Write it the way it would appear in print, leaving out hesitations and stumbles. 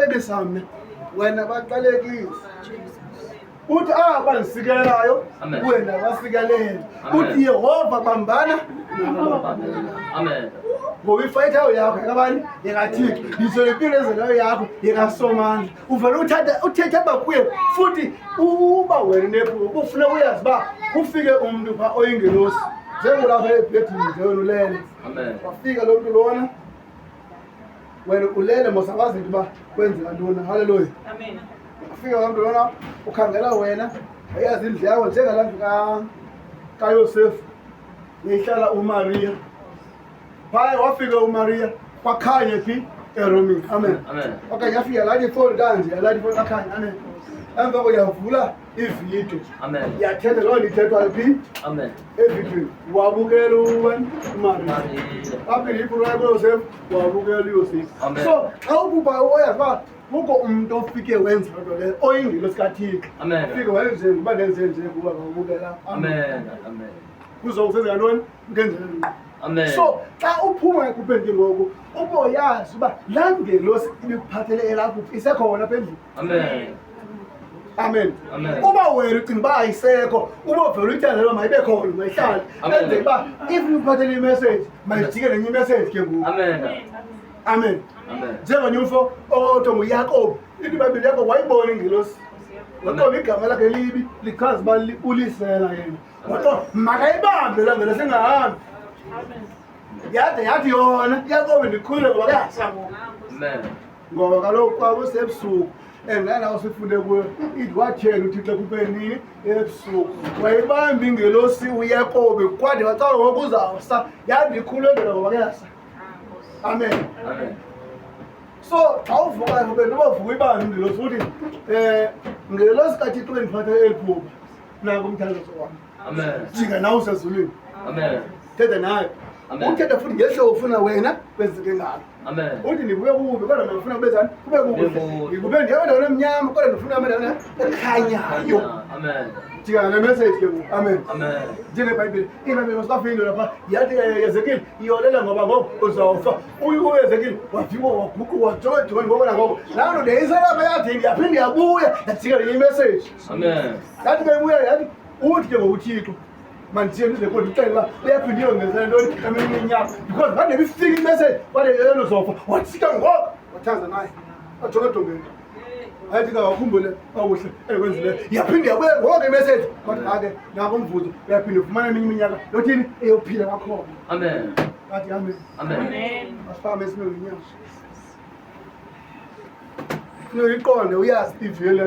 Baqalekisa mna, wena baqalekisa. Uthi aba ndisikelelayo, wena basikelele. Uthi Yehova bambana. Amen. Ngoba ifayithayo yakho yekabani? Yekathixo. Nditsho nempilo ezeleyo yakho yekasomandla. Uvele uthatha uthethe uba kuye futhi uba wena unephulo ubufuna uyazi uba kufike umntu phaa oyingelosi njengolapha ebhedini nje wena ulele. Amen. Wafika lo mntu lona wena ulele mos awazi into uba kwenzeka ntoni. Haleluya. Amen. Wafika lo mntu lona ukhangela wena wayazi indlu yakho njengalaa ndlu kaYosefu yayihlala uMariya. Phaya wafika uMariya kwakhanye phi eromini. Amen. Amen. Okanye yafika yalayita ifowuni kanje, yalayita ifowuni kwakhanya. Amen. Emva koko yavula ividiyo. Amen. Yathetha loo nto ithethwayo phi Amen. evidweni. Wabukela ubani? UMariya. Maria. Aphinda iphupha lakhe kuYosefu, wabukela uYosefu. Amen. So xa uphupha uyazi uba kukho umntu ofike wenza loo nto leyo oyingelosi kaThixo. Amen. Ufike wenze uba ndenze nje kuba wabukela. Amen. Amen. Kuzokusenzeka ntoni? Ngenzela ngqo. Amen. So xa uphuma ekhupheni ke ngoku uboyazi uba laa ngelosi ibikuphathele elaa phupha isekhona apha endlini. Amen. Amen. Amen. Uba wena ucinga uba ayisekho, uba uvele uyithandele uba mayibe khona, mayihlale. Amen. Enzele uba if uyiphathele imessage, mayijike nenye imessage ke ngoku. Amen. Amen. Amen. Njengonye umfo othiwa nguYakobi, ithi iBhayibhile yakho wayibona ingelosi. Waqonda igama lakhe libi lichaza uba ulisela yena. Waqonda makayibambe laa ngelosi ingahambi. Yade yathi yona Yakobi ndikhulule ngoba kuyasa ngoku. Amen. Ngoba kaloku kwakusebusuku and nalawo sifunde kuyo ithi wathela uThixo ekupeni ebusuku wayibamba ingelosi uYakobi kwade wacaba ngoku uzawusa yandikhululekela ngoba kuyasa. Amen. Amen. So xa uvuka ube noba uvuka ibambe ingelosi uthi ngelosi kaThixo endiphathe eli phupha nanku umthandazo wam. Amen. Jika nawe usezulwini. Amen. Thetha naye. Amen. Uthetha futhi ngehlobo ufuna wena kwenzeke ngalo. Amen. Uthi ndibuye kubi kodwa ndifuna kubenzani kube kuhle. Kube kuhle. Ngikube ndiya endaweni emnyama kodwa ndifuna endaweni ekhanyayo. Amen. Jika ngale message ke ngoku. Amen. Amen. NjengeBhayibhile, iBhayibhile masikafa indoda phaa yathi Ezekiel iyolela ngoba ngoku uzawufa. UEzekiel wajika waguqa wajonga ejongeni ngoko nangoko. Laa nto yayiselapha yathi yaphinda yabuya yajika nenye imessage. Amen. Yathi bebuya yathi uthi ke ngoku uThixo mandithiye ndize kodwa uxele uba uyaphinda iyongezela ntoni eminye iminyaka because vane bifika imessage kwale yeyona uzofa wajika ngoko wathanza naye wajonga edongeni. Ayithi ke wakhumbule okuhle endikwenzileyo yaphinda yabuya ngoko imessage kodwa ake nako umvuzo uyaphinda ufumana eminye iminyaka yothini eyophila kwakhona. Amen. Athi amen. Amen. Asifame sime ngenyawo. Funeka uyiqonde uyazi ivile.